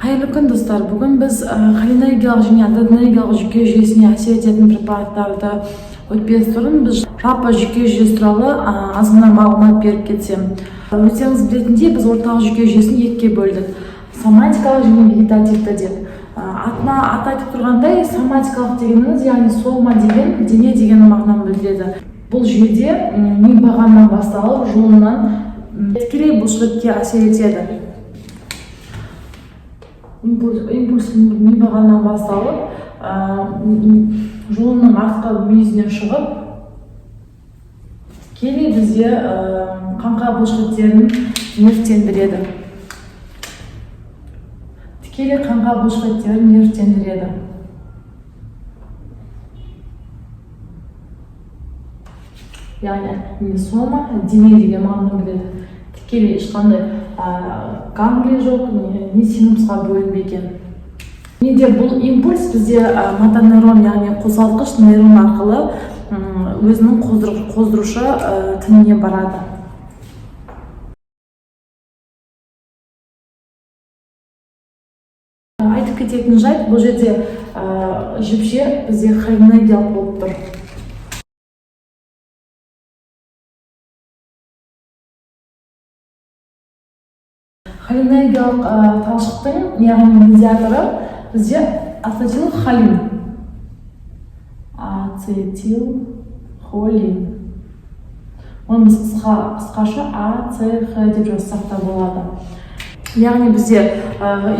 Қайырлы күн, достар! Бүгін біз холинергиялық және адренергиялық жүйке жүйесіне әсер ететін препараттарды өтпес бұрын біз жалпы жүйке жүйесі туралы азғана мағлұмат беріп кетсем. Өздеріңіз білетіндей, біз орталық жүйке жүйесін екіге бөлдік: соматикалық және вегетативті деп. Атына аты айтып тұрғандай, соматикалық дегеніміз, яғни сома деген дене деген мағынаны білдіреді. Бұл жүйеде ми бағанынан басталып, жұлыннан тікелей бұлшықетке әсер етеді. Импульс ми бағанынан басталып, жұлынның артқы мүйізінен шығып, тікелей бізде қаңқа бұлшықеттерін нервтендіреді, тікелей қаңқа бұлшықеттерін нервтендіреді. Яғни сома дене деген мағынаны білдіреді. Тікелей ешқандай ганглий жоқ, не синапсқа бөлінбеген. Неде бұл импульс бізде мотонейрон, яғни қозғалтқыш нейрон арқылы өзінің қоздырушы тініне барады. Айтып кететін жайт, бұл жерде жіпше бізде холинергиялық болып тұр. Холинергиялық талшықтың, яғни медиаторы бізде ацетилхолин, ацетилхолин. Оны біз қысқаша АЦХ деп жазсақ та болады. Яғни бізде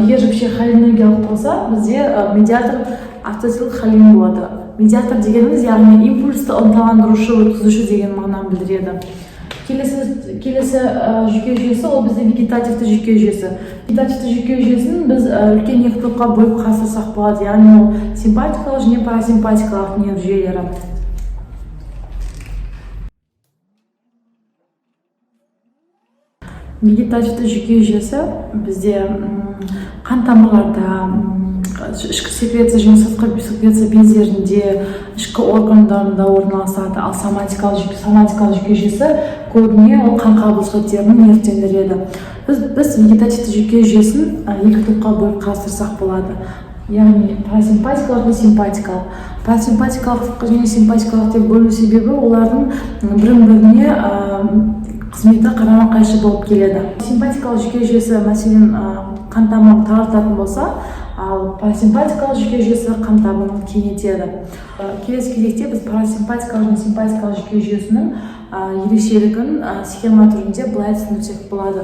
егер жіпше холинергиялық болса, бізде медиатор ацетилхолин болады. Медиатор дегеніміз, яғни импульсті ынталандырушы, өткізуші деген мағынаны білдіреді. Келесі жүйке жүйесі ол бізде вегетативті жүйке жүйесі. Вегетативті жүйке жүйесін біз үлкен екі топқа бөліп қарастырсақ болады, яғни ол симпатикалық және парасимпатикалық нерв жүйелері. Вегетативті жүйке жүйесі бізде қан тамырларда, ішкі секреция және сыртқы секреция бездерінде, ішкі органдарында орналасады. Ал соматикалық жүйке жүйесі көбіне ол қаңқа бұлшықеттерін нервтендіреді. Біз вегетативті жүйке жүйесін екі топқа бөліп қарастырсақ болады, яғни парасимпатикалық және симпатикалық. Парасимпатикалық және симпатикалық деп бөлу себебі олардың бірін біріне қызметі қарама қайшы болып келеді. Симпатикалық жүйке жүйесі, мәселен, қан тамырын тартатын болса, ал парасимпатикалық жүйке жүйесі қан тамырын кеңейтеді. Келесі кезекте біз парасимпатикалық және симпатикалық жүйке жүйесінің ерекшелігін схема түрінде былай түсіндірсек болады.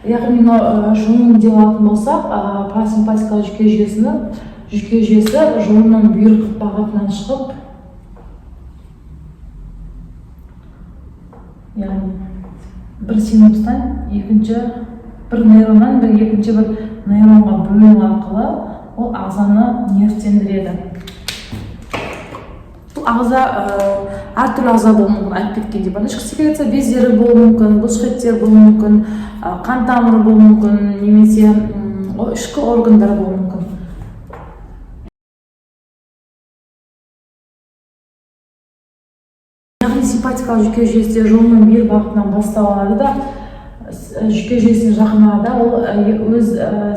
Яғни мынау жұлын деп алатын болсақ, парасимпатикалық жүйке жүйесі жұлынның бүйір бағытынан шығып, яғни бір синапстан екінші бір нейроннан бір екінші бір нейронға бөліну арқылы ол ағзаны нервтендіреді. Бұл ағза әртүрлі ағза болуы мүмкін, айтып кеткендей, бағана ішкі секреция бездері болуы мүмкін, бұлшықеттер болуы мүмкін, қан тамыры болуы мүмкін немесе ішкі органдар болуы мүмкін. Яғни симпатикалық жүйке жүйесі жұлынның бүйір бағытынан бастау алады да, жүйке жүйесіне жақын арада ол өз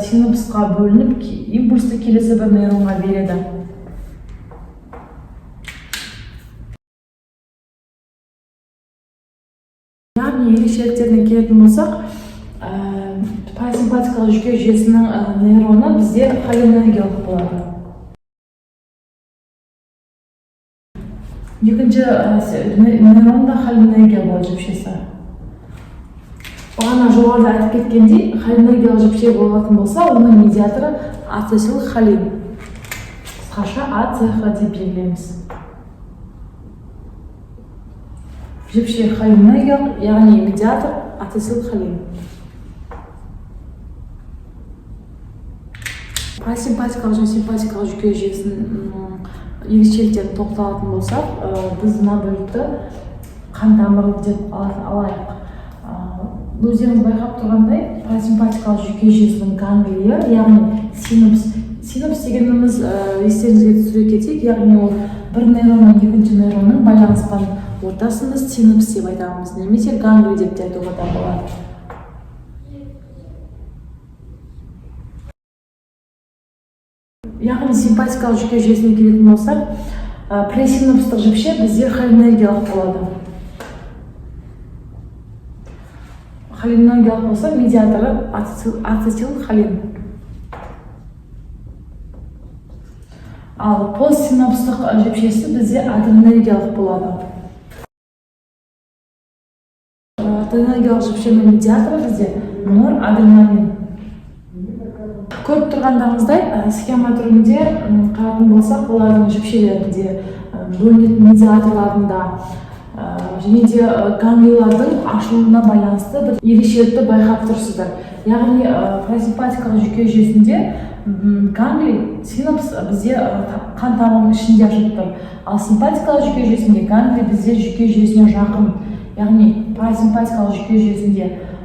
синапсқа бөлініп, импульсті келесі бір нейронға береді. Яғни ерекшеліктеріне келетін болсақ, парасимпатикалық жүйке жүйесінің нейроны бізде холинергиялық болады. Екінші нейронда холинергия болады жіпшесі. Бағана жоғарыда айтып кеткендей, холинергиялық жіпше болатын болса, оның медиаторы ацетилхолин, қысқаша АЦХ деп белгілейміз. Жіпше холинергиялық, яғни медиатор ацетилхолин. Парасимпатикалық және симпатикалық жүйке жүйесінің ерекшеліктеріне тоқталатын болсақ, біз мына бөлікті қан тамыры деп алайық. Өздеріңіз байқап тұрғандай, парасимпатикалық жүйке жүйесінің ганглийі, яғни синапс. Синапс дегеніміз, естеріңізге түсіре кетейік, яғни ол бір нейрон мен екінші нейронның байланысқан ортасын біз синапс деп айтамыз немесе ганглий деп те айтуға да болады. Яғни симпатикалық жүйке жүйесіне келетін болсақ, пресинаптық жіпше бізде холинергиялық болады. Холинергиялық болса, медиаторы ацетилхолин. Ал постсинапстық жіпшесі бізде адренергиялық болады. Адренергиялық жіпшенің медиаторы бізде норадреналин. Көріп тұрғандарыңыздай, схема түрінде қарайтын болсақ, олардың жіпшелерінде, бөлінетін медиаторларында және де ганглийлардың ашылуына байланысты бір ерекшелікті байқап тұрсыздар. Яғни парасимпатикалық жүйке жүйесінде ганглий синапс бізде қан тамырының ішінде ашылып тұр. Ал симпатикалық жүйке жүйесінде ганглий бізде жүйке жүйесіне жақын. Яғни парасимпатикалық жүйке жүйесінде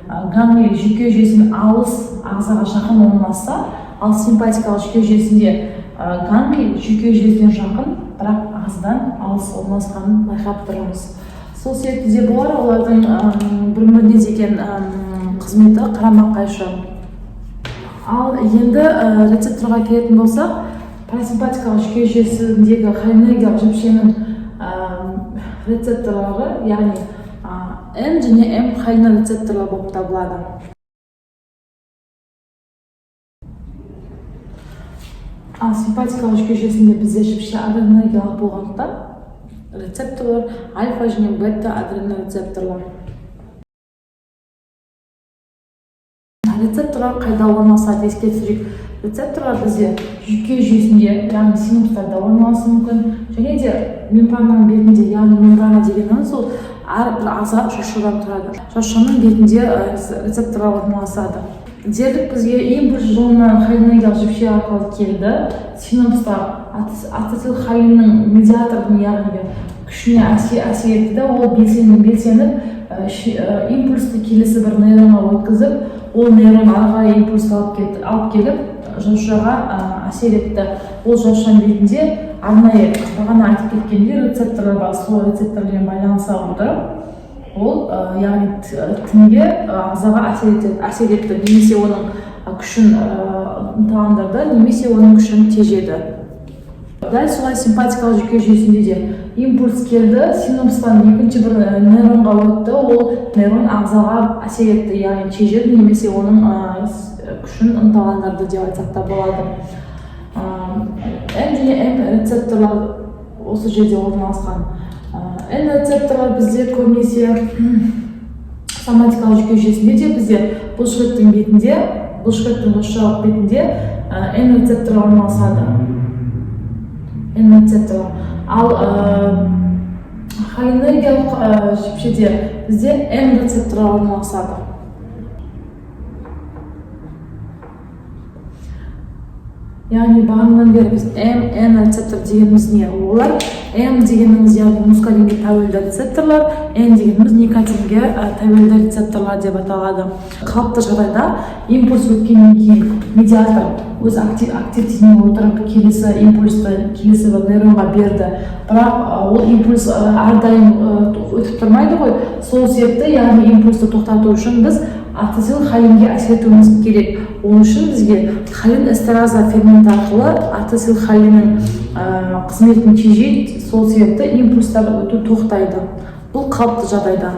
ганглий жүйке жүйесінен алыс, ағзаға жақын орналасса, ал симпатикалық жүйке жүйесінде ганглий жүйке жүйесіне жақын, бірақ ағзадан алыс орналасқанын байқап тұрмыз. Сол себепті де болар, олардың бір-біріне деген қызметі қарама-қайшы. Ал енді рецепторға келетін болсақ, парасимпатикалық жүйке жүйесіндегі холинергиялық жіпшенің рецепторлары, яғни N және М холинорецепторлар болып табылады. Ал симпатикалық жүйке жүйесінде бізде жіпше адренергиялық болғандықтан, рецепторлар альфа және бета адренорецепторлар. Рецепторлар қайда орналасады, еске түсірейік. Рецепторлар бізде жүйке жүйесінде, яғни синапстарда орналасуы мүмкін, және де мембрананың бетінде, яғни мембрана дегеніміз ол әрбір ағза жасушадан тұрады. Жасушаның бетінде рецепторлар орналасады. Дерлік бізге импульс жолынан холинергиялық жіпше арқылы келді. Синапста ацетилхолиннің медиатордың, яғни күшіне әсер етті де, ол белсеніп, импульсті келесі бір нейронға өткізіп, ол нейрон ары қарай импульс алып келіп, жасушаға әсер етті. Ол жасушаның бетінде арнайы бағана айтып кеткендей рецепторлар бар. Сол рецепторлармен байланыса отырып, ол яғни тінге, ағзаға әсер етті, немесе оның күшін ынталандырды, немесе оның күшін тежеді. Дәл солай симпатикалық жүйке жүйесінде де импульс келді, синапстан екінші бір нейронға өтті, ол нейрон ағзаға әсер етті, яғни тежеді немесе оның күшін ынталандырды деп айтсақ та болады. Н және М рецепторлар осы жерде орналасқан. Н рецепторлар бізде көбінесе соматикалық жүйке жүйесінде де бізде бұлшықеттің бетінде, бұлшықеттің жасушалық бетінде Н рецепторлар орналасады. Н рецепторлар. Ал холинергиялық жіпшеде бізде М рецепторлар орналасады. Яғни бағанадан бері біз М, Н рецептор дегеніміз не? Олар М дегеніміз, яғни мускаринге тәуелді рецепторлар, Н дегеніміз никотинге тәуелді рецепторлар деп аталады. Қалыпты жағдайда импульс өткеннен кейін медиатор өз активтене отырып келесі импульсті келесі бір нейронға берді. Бірақ ол импульс әрдайым өтіп тұрмайды ғой. Сол себепті, яғни импульсті тоқтату үшін біз ацетилхолинге әсер етуіміз керек. Ол үшін бізге холинэстераза ферменті арқылы ацетилхолиннің қызметін тежейді, сол себепті импульстар өту тоқтайды. Бұл қалыпты жағдайда.